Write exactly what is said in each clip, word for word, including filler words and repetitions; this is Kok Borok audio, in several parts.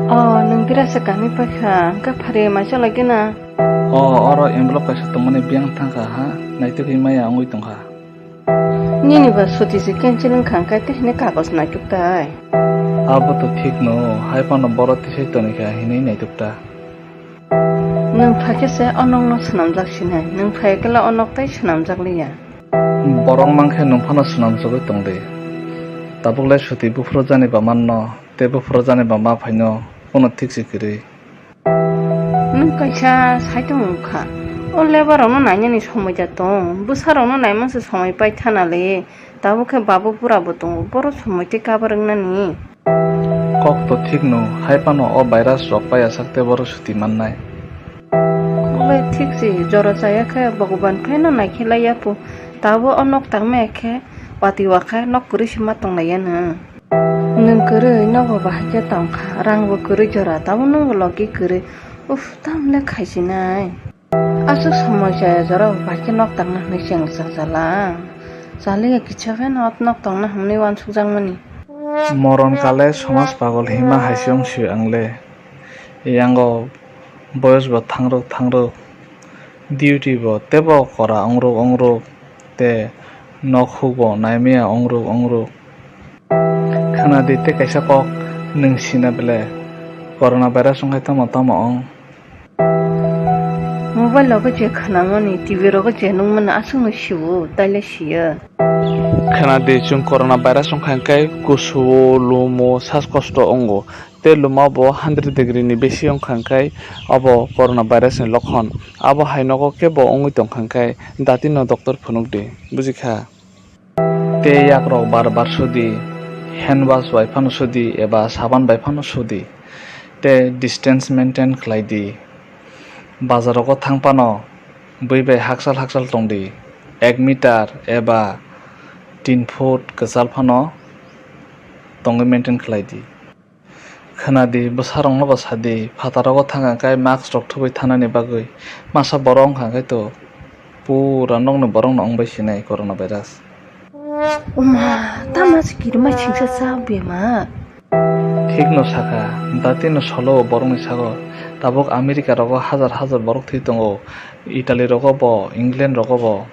Oh, nwng bira se kami paikha, hwnkhe phari mai chalai gana. Oh, oro envelope kaisa tongmani biyang thangkha ha, naitugwi maya wngwi tongkha. Nini ba suti se cancel wngkha, hwnkhe tei hwnwi kagoj naituk tai. Abo to thik no, hai phano boro tisai tonikha hinwi naituk ta. Nwng phaikhe se o nokno swnamjak sinai, nwng phaikhe le o nok tai swnamjak liya. Borok mankhe nwng phano swnamjagwi tong di. Tabuk le suti buphuru jani ba manno, tei buphuru jani ba ma phaino, bono thik se kwrwi. Nwng kaisa saitung wngkha. O labour rokno nainani somoi da tong. Bwsa rokno naimang se somoi pai thana le. Tabuk khe babu bura bo tongo. Boro somoi tei kabar wngnani. Kok to thik no, hai phano o virus rok paiya sak tei boro suti mannai. Kok le thik se, jora chaya khe Bhagwan phaino naikhe laiya pho. Tabuk o nok tangmaya khe watwi wakha nok kwrwi se ma tong laiya no. Nwng kwrwi nogo bahai khe tongkha, rangbo kwrwi jora, tabuk nwngbo logi kwrwi. Uff, tamle khaisinai. Aswk somoi chaya jora bahai khe nok tangna hwnwi cheng chajala. Chaliya kicha pheno nok tongna hwnwi uansukjakmani. Moron kale somaj pagol hima hai se wng sio ang le. Yango boyos bo thangrwk thangrwk. Duty bo teibo kora ongrok ongrok, tei nok huk bo naimaya ongrok ongrok. Khwna di tei kaisa kok, nwng sina bele corona virus wngkhe tamo tamo wng? Mobile rogo je khwnamani, T V rogo je nukmani aswkno sio, taile sio. Khwna di, chwng corona virus wngkha hwnkhe kusu, lumo, saskosto wngo. Tei luma bo hundred degree ni besi wngkha hwnkhe abo corona virus ni lokhon. Abo hai nogo kebo wngwi tongkha hwnkhe dati no doctor phunuk di, bujikha? Tei yak rok bar bar sudi, hand wash bai phano sudi eba saban bai phano sudi. Tei distance maintain khlai di. Bazar rogo thang phano bui bai hakchal hakchal tong di. Ek meter eba tin foot kwchal phano tongwi maintain khlai di. Khwna di, bwsarokno bo sa di, phataro bo thang kha khe mask rok thubui thanani bagwi. Masa borok wngkha khe to pura nokni borokno wngbai sinai corona virus. Oma, tamo se kirima singsa sa bema. Thik no sakha, dati no solo borokni sago. Tabuk America rogo hajar hajar borok thwi tongo, Italy rogo bo, England rogo bo.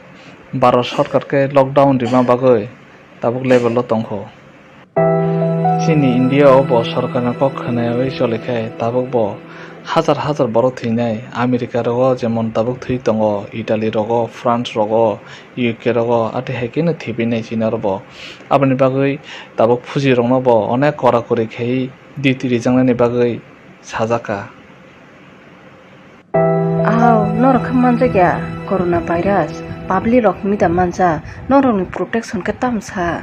Bharat sorkar khe lockdown rima bagwi tabuk level o tongkho. Chini India o bo sorkarni kok khwnaiwi cholikhai tabuk bo hajar hajar borok thwinai. America rogo jemon tabuk thwi tongo, Italy rogo, France rogo, U K rogo, atwi hai kheno thwibainai chini oro bo. Aboni bagwi tabuk phuji rokno bo onek kora kori khai duty rijaknani bagwi sajak kha. Aw, norok khe manjak ya corona virus, public rok hwnwi da manja, norokni protection khe tamo sa?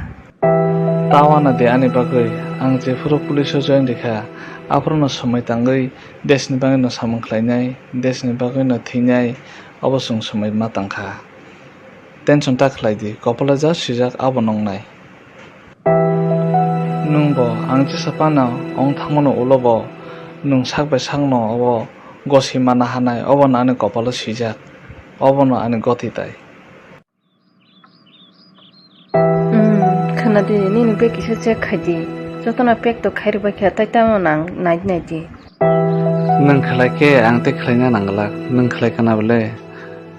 Ta uana de ani bagwi, ang jephuru police o join rikha, aphuru no swmai tangwi deshni bagwi no samung khlainai, deshni bagwi no thwinai, obo chwng swmai ma tangkha. Tension ta khlai di, kopolo ja swijak abo nongnai. Nwng bo ang jesa phano wng thangmano ulo bo nwng sak bai sakno obo gosi mana hanai, obono ani kopolo swijak, obono ani goti tai. Hmm, khwna di, nini bag kisa check khai di. Jotono pack to khai rwbaikha, tai tamo nang nai nai di. Nwng khlai khe ang tei khlaina nang glak, nwng khlai kana bole?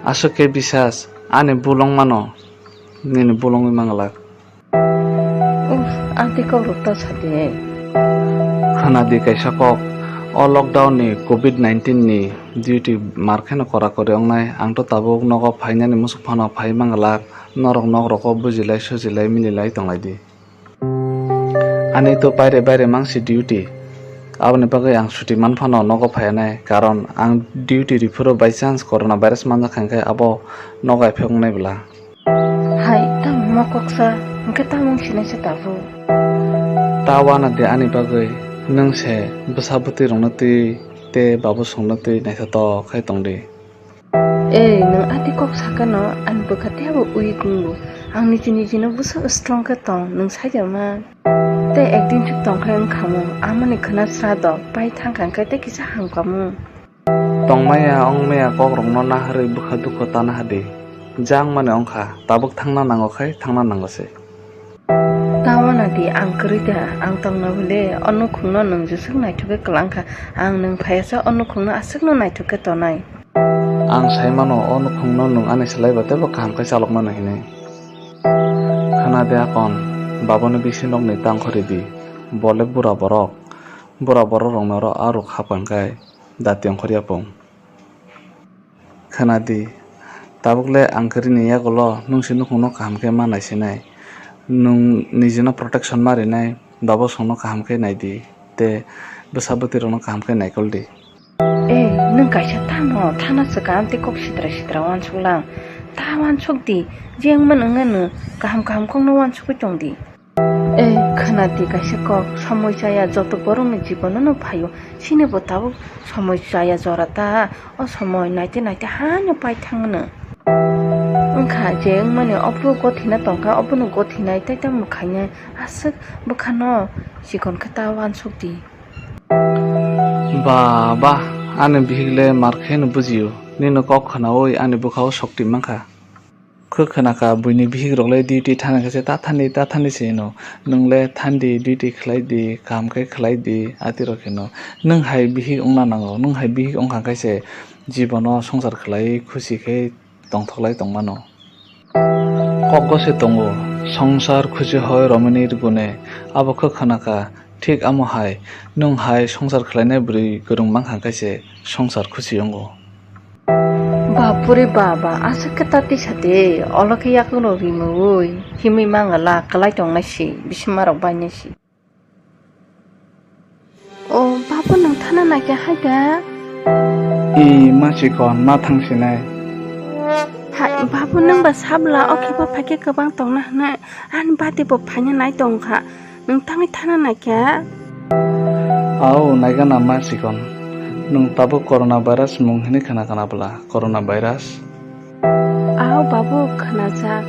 Aswk khe bisas, ani bul wng mano, nini bul wngwi man glak. Uff, ang tei kok rok ta sa di. Khwna di kaisa kok, o lockdown ni covid nineteen ni duty mar kheno kora kori wngnai, ang to tabuk nogo phainani musuk phano phai man glak, norok nok rogo bujilai sujilai mililai tonglai di. Ani to baire baire mangsi duty, aboni bagwi ang suti man phano nogo phaiyanai, karon ang duty riphuru by chance corona virus manjak kha hwnkhe abo nogo aphek wngnai bwla. Hai, tamo ma koksa, hwnkhe tamo wng sinai se tabuk? Ta uana di ani bagwi, nwng se bwsa bwtwi rokno twi tei babusongno twi naithotok khai tong di. Ei, nwng ani kok sakano, ani bwkha teibo weak wngo. Ang niji nijino bwsa strong khe tong, nwng sai da man. Tei ekdin chuk tong khe wng kha mo, amoni khwna sra do, pai thang kha hwnkhe tei kisa ham kha mo. Tongmaya wngmaya kokrokno naharwi bwkha dukho tana hadi. Jang mani wngkha, tabuk thangna nango khai thangna nango se. Tamo Khna di, ang kwrwi da, ang tongna bwle o nukhungno nwng jeswk naithok khe kwlang kha, ang nwng phaiya sa o nukhungno aswkno naithok khe tonai. Ang sai mano o nukhungno nwng ani slai ba teibo kaham khe chalok mano hinwi. Khna di akon, babuni bisi nokni tang khori di, bole bura borok, bura borok rokno oro aruk hapang khai da tiyang khori yapung. Khna di, tabuk le ang kwrwini yagulo nwng se nukhungno kaham khe ma naisinai. Nwng nijino protection ma rinai, baba songno kaham khe nai di, tei bwsa bwtwi rokno kaham khe naikol di. Eh, nwng kaisa tamo thana swkang tei kok sitra sitra wansuklang. Ta wansuk di, je wngmani wngya nw kaham kaham kokno wansugwi tong di. Eh, khna di kaisa kok, somoi chaya joto borokni jibono no phaio, chini bo tabuk somoi chaya jora ta, o somoi naite naite hano pai thangno. Wngkha je wngmani ophuru gothina tongkha, obono gothinai tei tamo khainai aswk bwkhano chikon khe ta wansuk di. Ba, ba, ani bihik le mar khe no bujio, nini kok khnaui ani bwkhao sokti mankha. Khe khna kha buini bihik rok le duty thana khe se ta thandi, ta thandi se hino. Nwng le thandi, duty khlai di, kaham khe khlai di, ati rok hino. Nwng hai bihik wngna nango, nwng hai bihik wngkha khe se jibono songsar khlai khusi khe tongthoklai tongmano. Kokgo se tongo, songsar khusi hoi romani gune, abo khe khna kha, thik amo hai, nwng hai songsar khlainai bwrwi kwrwng mankha khe se songsar khusi wngo. Bapure baba, aswk khe ta tisa de, olo khe yakulo rimui, himui mangala, kwlai tongnai si, bisima rok bainai si. O, babu nwng thana naikhe hai da? I, ma chikon, ma thang sinai. Hai, babu nwng ba sabla, o khe ba phaikhe kwbang tongna hwnwi, ani bati bo phaina nai tongkha. Nwng tangwi thana naikha? Au, naigana ma chikon. Nwng tabuk corona virus mung hwnwi khna khna bwla? Corona virus? Au babu, khwnajak.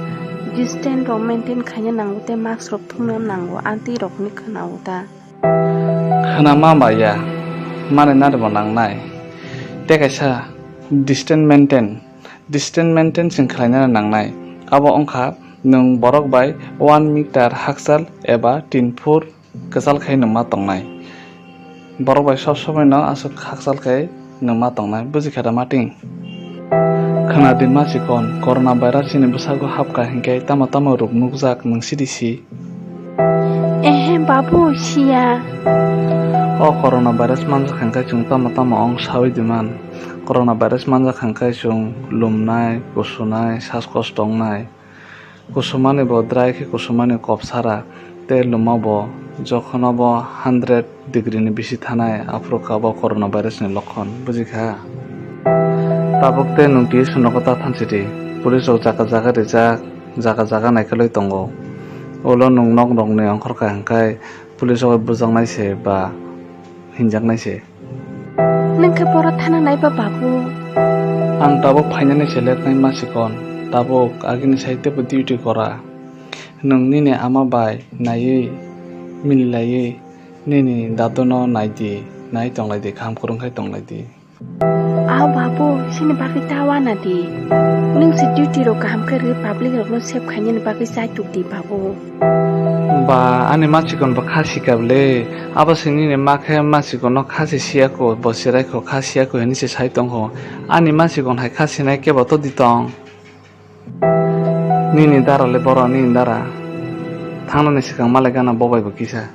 Distance rok maintain khaina nango tei mask rok thumna nango, amtwi rokni khwnao ta. Khwnama ba ya, mani nari bo nangnai. Tei kaisa distance maintain, distance maintain chwng khlaina nangnai. Abo wngkha nwng borok bai one meter hakchal eba tin phur kwchal khai nwngma tongnai. Borok bai sob somoi no aswk hakchal khai nwngma tongnai, buji kha da mating? Khna di ma chikon, corona virus chini bwsago hapkha hinkhe tamo tamo rwk nukjak nwng sidi si? Ehe babu, siya. O corona virus manjak hinkhe chwng tamo tamo ong sawi di man. Corona virus manjak hinkhe chwng lumnai, kusunai, saskosto wngnai. Kusumani bo dry khe kusumani kop sara tei luma bo jokhono bo hundred degree ni bisi thanai, aphuru kha bo corona virus ni lokhon, buji kha? Tabuk tei nwng twi sunogo ta thansi di. Police rok jaga jaga rijak, jaga jaga naikolwi tongo. Ulo nwng nok rokni ongkhorkha hinkhe police rok bujaknai se ba hinjaknai se. Nwng khe boro thana nai ba babu? Ang tabuk phainani se leknai ma chikon, tabuk agini sai teibo duty kora. Nwng nini ama bai naiwi, mililaiwi, nini daduno nai di, nai tonglai di, kaham kwrwng khai tonglai di. Ao babu, chini bagwi ta wana di. Nwng se duty rok kaham khe rwui public rokno save khainani bagwi chai tuk di babu. Ba, ani ma chikon bo kha sika bwle. Abo se nini ma khe ma chikon no kha se siya ko, bo cherai ko, kha siya ko hinwi se sai tong kho. Ani ma chikon hai kha sinai kebo to di tong. Nini dara le boro, nini dara. Thangnani swkang ma le gana bo bai bo kisa.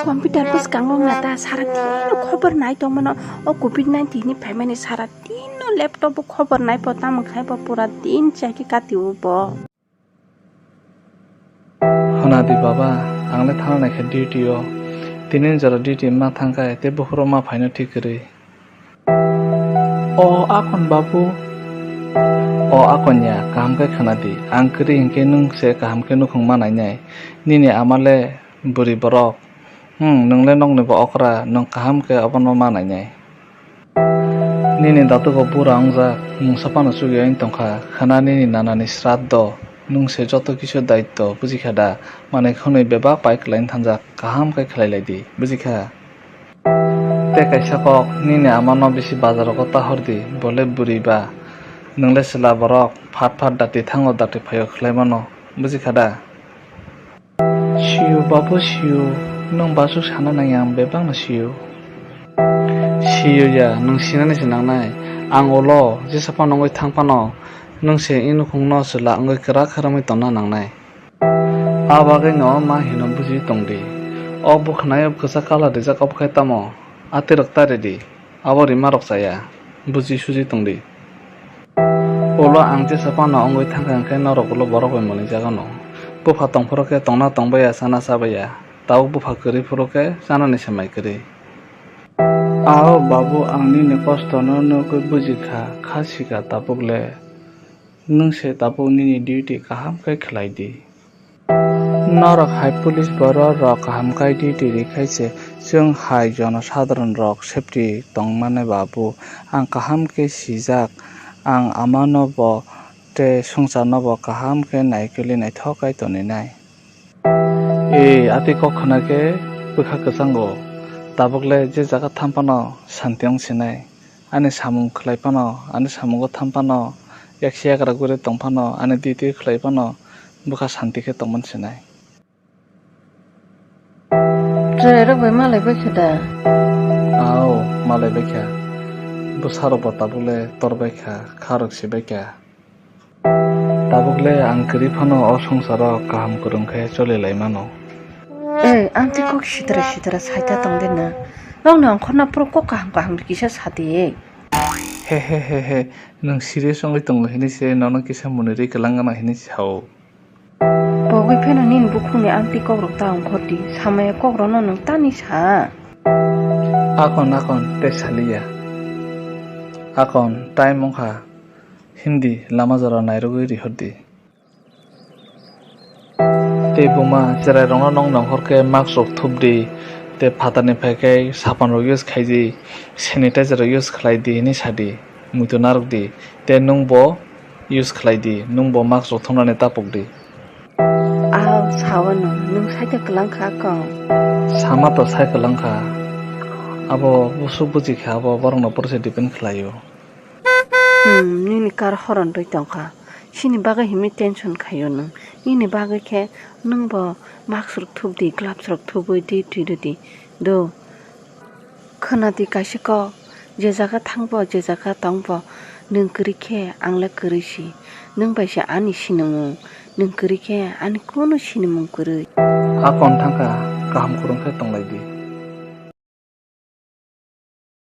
Computer bwskango wngna ta sara dino khobor nai tongmano, o covid nineteen ni phaimani sara dino laptop o khobor nai po, tamo khai bo pura din chai khe kati o bo. Hwnadi baba, ang le thana naikha duty o. Tini jora duty ma thangkhai tei buphuru ma phaino thik kwrwi. O akon babu. O akon ya, kaham khe khwnadi. Ang kwrwi hinkhe nwng se kaham khe nukhung ma nainai. Nini ama le bwrwi borok. Hmm, nwng le nokni bo okra, nwng kaham khe obono ma nainai. Nini datugo bura wngjak, mungsa phano chukya wng tongkha, khwna nini nanani sraddho, nwng se joto kisu daitto, bujikha da? Manwi khwnwi bebak pai kwlai thanjak, kaham khe khlai lai di, bujikha? Tei kaisa kok, nini amano bisi bazarogo tahor di, bo le bwrwi ba, nwng le chwla borok, phat phat dati thango dati phaio khlai mano, bujikha da? Sio babu sio, nwng bachuk sana nangya ang bebakno sio. Sio ya, nwng sinani se nangnai. Ang ulo jesa phano wngwi thang phano, nwng se i nukhungno chwla wngwi kwrak khe romwi tongna nangnai. A bagwino ma hino buji tongdi. O bwkhwnai o kwchak colour rijak obo khe tamo? Atirok ta ridi. Abo rima rok chaya, buji suji tongdi. Ulo ang jesa phano wngwi thangkha hwnkhe norok ulo borok bai mwlwi jagano. Bupha tongphuru khe tongna tongbaiya, chana chabaiya. Tabuk bupha kwrwi phuru khe chanani se mai kwrwi. Ao babu, ang nini kostono nugwi bujikha, kha sika tabuk le. Nwng se tabuk nini duty kaham khe khlai di. Norok hai police borok rok kaham khe duty ri khai se, chwng hai jono sadharon rok safety tong mani babu. Ang kaham khe sijak, ang amano bo tei swngcharno bo kaham khe naikolwi naithok khai toni nai. E, atwi kok khna khe bwkha kwchango. Tabuk le je jaga tham phano santi wng sinai. Ani samung khlai phano, ani samungo tham phano, yaksi yagra guri tong phano, ani duty khlai phano, bwkha santi khe tongmani sinai. Chwrairok bai malai bai khe da? Ao, malai bai kha. Bwsarok bo tabuk le tor bai kha, kha rok si bai kha. Tabuk le ang kwrwi phano o swngcharo kaham kwrwng khe choli lai mano. Ei, ang tei kok sitra sitra saita tong de na. Nokni ongkhorna phuru kok kaham kaham kisa sa di. He he he he, nwng serious wngwi tongo hinwi se nono kisa mwnwi rwi kwlang gana hinwi sao. Pogwi pheno nini bukhukni amtwi kokrok ta ongkhor di, samaya kokrokno nwng tani sa. Akon, akon, tei saliya. Akon, time wngkha, himdi, lama jora nairogwi rihordi. Tei buma, chwrairokno nwng nongkhor khe mask rok thupdi, tei phatarni phaikhe sapan rok use khaidi, sanitizer rok use khlaidi hinwi sadi, muitu narwkdi, tei nwngbo use khlaidi, nwngbo mask rok thumnani ta pokdi. Ao, sawano, nwng saita kwlang kha kong. Sama to sai kwlang kha. Abo busuk buji kha, abo borokno porse depend khlaio. Hmm, nini kar horon rwi tongkha. Chini bagwi himwi tension khaio nwng. Nini bagwi khe nwngbo mask rok thupdi, gloves rok thubwi di, twi rwdi. Do. Khwnadi kaisa kok, je jaga thangbo, je jaga tongbo, nwng kwrwi khe ang le kwrwi si. Nwng bai se ani sinimung, nwng kwrwi khe ani kunu sinimung kwrwi. Akon thangkha, kaham kwrwng khe tonglaidi.